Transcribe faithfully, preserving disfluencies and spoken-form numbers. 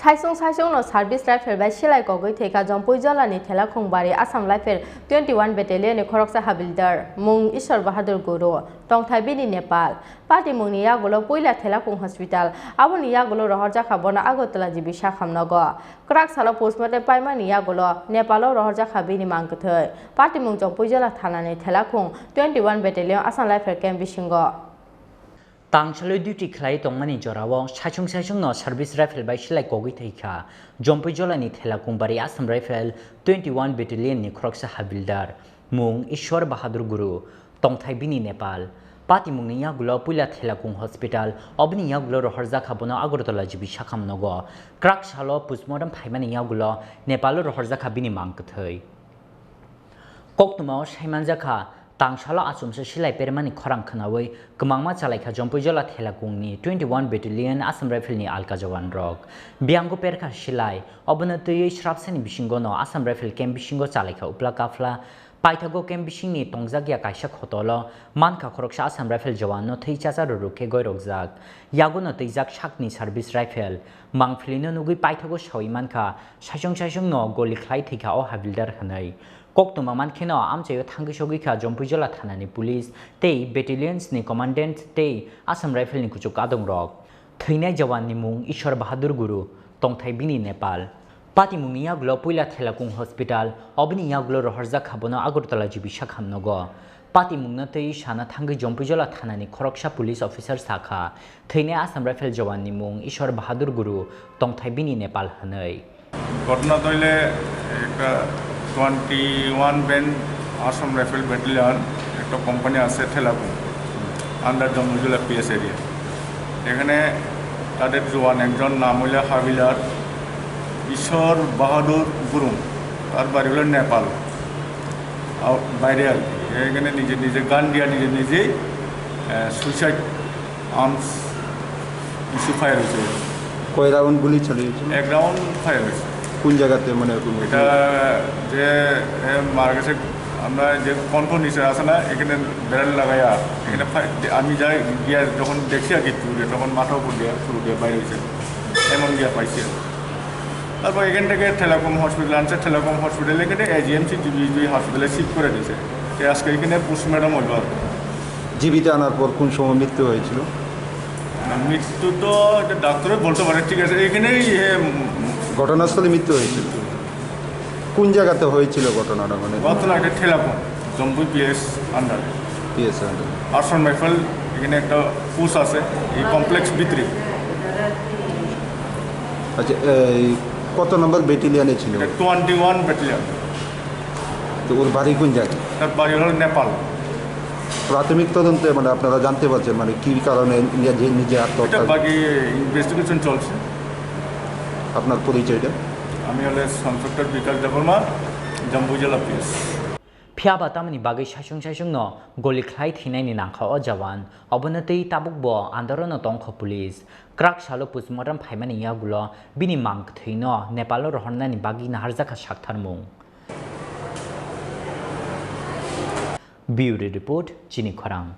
Thaisung saisung no service rifle bai silai kogwi thwikha Jompui Jola ni Thelakhung bari Assam Rifle twenty one Battalion ni khoroksa habildar mung Ishwar Bahadur Guru, tongthai bini Nepal. Patimung ni yagulo puila Thelakhung hospital, aboni yagulo rohorjakha bono Agartala G B Sakham nogo. Kwrak salo postmortem paimani yagulo Nepal o rohorjakha bini mang kwthwi. Patimung Jompui Jola thana ni Thelakhung twenty one Battalion Assam Rifle camp bisingo. Tangsalwi duty khlai tongmani jorao saisung saisungno service rifle bai silai kogwi thwikha Jompui Jolani Thela Kungbari Assam Rifle twenty one Battalion ni khoroksa habildar, mung Ishwar Bahadur Guru, tongthai bini Nepal. Patimungni yagulo puila Thela Kung Hospital, obini yagulo rohorjakha bono Agartala G B Sakham nogo. Kwrak salo postmortem phaimani yagulo Nepalo rohorjakha bini mang kwthwi. Koktwmao saimanjakha, tangsalo achomsa silai permani khorang khwnawi kwmangma chalaikha Jompui Jola Thela Kungni twenty one Battalion Assam Rifle ni alka jawan rok. Biyango perkha silai, obono twiwi srapsani bisingono Assam Rifle camp bisingo chalaikha upla kaphla. Paithago camp bisingni tongjakya kaisa khotolo mankha khoroksa Assam Rifle jawanno thwi chacha rwrwk khe goirokjak. Yaguno twijak sakni service rifle. Mangphlino nugwi paithago sawi mankha, saisung saisungno goli khlai thwikha o habildar hwnwi. Koktwma mankheno amchaio thangwi sogwikha Jompui Jola thanani police tei battalions ni commandant tei Assam Rifle ni kuchuk adongrok. Thwinai jawan ni mung Ishwar Bahadur Guru, tongthai bini Nepal. Patimungni yagulo puila Thela Kung Hospital, obini yagulo rohorjakha bono Agartala G B Sakham nogo. Patimungno twi sana thangwi Jompui Jola thanani khoroksa police officer sakha, thwinai Assam Rifle jawan ni mung Ishwar Bahadur Guru, tongthai bini Nepal hwnwi. ঘটনা তো হইলে একটা twenty one band Assam rifle battalion, একটা কোম্পানি আছে ঠেলাপুর, আন্ডার জম্বুজলা PS area. এখানে তাদের জওয়ান একজন নাম হইলে হাবিলার ঈশ্বর বাহাদুর গুরুং, তার বাড়ি হলো নেপাল, আউ-, বাইরে আর কি। এখানে নিজে নিজে গান দিয়া নিজে নিজেই সুইসাইড আর্মস ইস্যু ফায়ার হয়েছে। কয় রাউন্ড গুলি চালিয়েছে? এক রাউন্ড ফায়ার হয়েছে। কোন জায়গাতে, মানে, কোন এটা যে এ, মারা গেছে, আমরা যে কণ্ঠ নিচে আছে না, এখানে ব্যারেল লাগাইয়া এখানে ফায়ার, আমি যাই গিয়া যখন দেখছি আর কি, চুরে তখন মাথার উপর দিয়ে, চুর দিয়ে বাইরে হয়েছে, এমন গিয়া পাইছি আর কি। তারপর এখান থেকে ঠেলাকম হসপিটাল আনছে, ঠেলাকম হসপিটাল এখানে এজিএমসি জিবি দুই হসপিটালে শিফট করে দিয়েছে। তো আজকে এখানে পোস্টমর্টম হইল আর কি। জীবিত আনার পর কোন সময় মৃত্যু হয়েছিল? মৃত্যু তো এটা ডাক্তারই বলতে পারে, ঠিক আছে, এখানেই, এ, উম, ঘটনাস্থলে মৃত্যু হয়েছিল। কোন জায়গাতে হয়েছিল ঘটনাটা? মানে, ঘটনা এটা Thelakom, Jampui PS under. PS under. Assam rifle এখানে একটা পোস্ট আছে, এই কমপ্লেক্স ভিতরে। আচ্ছা, এই কত নম্বর ব্যাটালিয়নে ছিল? এটা টোয়েন্টি ওয়ান ব্যাটালিয়ন। তো ওর বাড়ি কোন জায়গায়? তার বাড়ি হলো নেপাল। প্রাথমিক তদন্তে, মানে, আপনারা জানতে পারছেন, মানে, কি কারণে নিজে, নিজে এটা আত্মহত্যা? বাকি ইনভেস্টিগেশন চলছে। আপনার পরিচয়টা? আমি হলো ইন্সপেক্টর বিকাশ দেববর্মা, জম্বুজলা PS. Phiya ba tamoni bagwi saisung saisungno goli khlai thwinaini nangkha o jawan, obono twi tabukbo andorono tongkha police. Kwrak salo postmortem phaimani yagulo bini mang kwthwino Nepalo rohornani bagwi naharjakha saktharmung. Bureau Report, Chini Khorang.